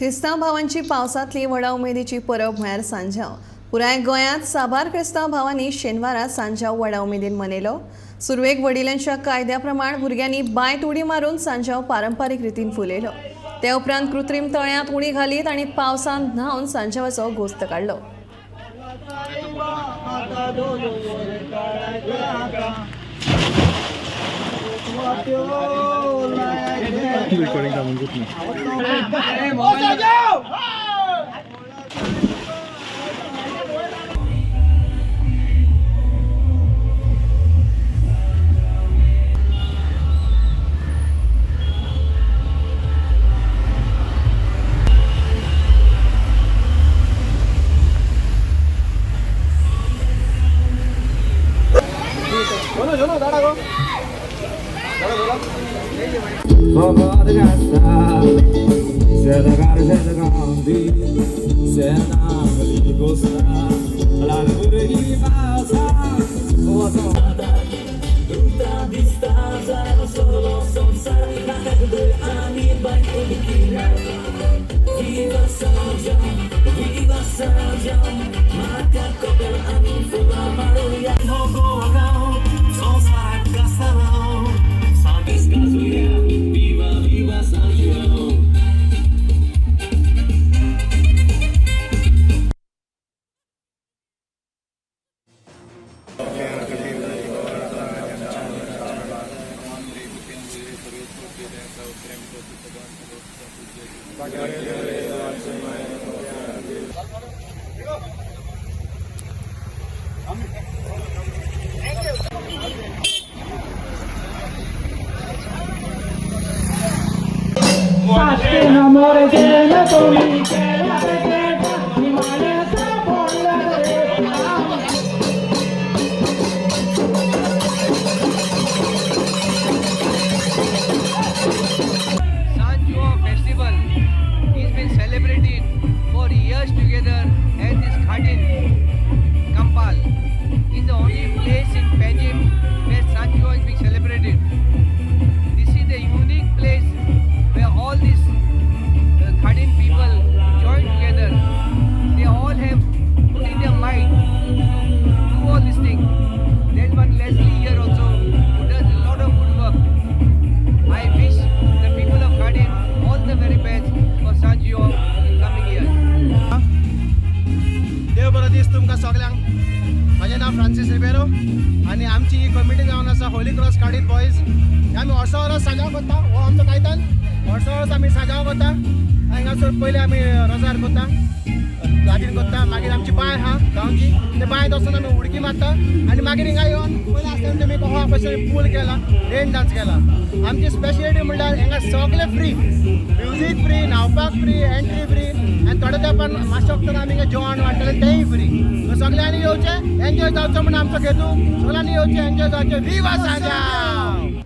क्रिस्तांव भावांची पावसांतली व्हडा उमेदीची परब म्हळ्यार सांजाव. पुराय गोंयांत साबार क्रिस्तांव भावांनी शेनवारा सांजाव व्हडा उमेदीन मनयलो. सुरवेक वडिलांच्या कायद्या प्रमाण भुरग्यांनी बांयत उडी मारून सांजाव पारंपारीक रितीन फुलयलो. ते उपरांत कृत्रीम तळ्यांत उडी घालीत आनी पावसांत न्हावन सांजावाचो गोस्त काडलो. San Juan festival is been celebrated for years together at this Khadin, Kampal. Is the only place in Panjim where San Juan is being celebrated. This is the unique place where all these Khadin people join together. They all have put in their mind to do all these things. There's one Leslie here also who does a lot of good work. I wish the people of Khadin all the very best for San Juan in coming years. देव बरो दीस तुमकां सगल्यांक. म्हाजें नांव Francis Ribeiro आनी आमची ही committee जावन आसा होली क्रॉस काडीत बॉयज. आमी वर्सा वर्स सांजाव करता. हो आमचो कायतान. वर्सा वर्स आमी सांजाव करता. हांगासर पयलीं आमी रोजार करता, गार्डन करता. मागीर आमची बांय आहा गांवची, ते बांयत वचून आमी उडकी मारता आनी मागीर हिंगा येवन पयलीं आसतना तुमी कहो भशेन पूल केला, रेन डान्स केला. आमची स्पेशलिटी म्हणल्यार हांगा सगळें फ्री, म्युजीक फ्री, न्हांवपाक फ्री, एंट्री फ्री आनी थोड्या तेंपान मातशें वखदान आमी हिंगा जेवण वाडटलें, तेंय फ्री. सगळ्यांनी येवचें, एन्जॉय जावचो म्हूण आमचो हेतू. सगळ्यांनी येवचें, एन्जॉय जावचें. विवा सांजाव.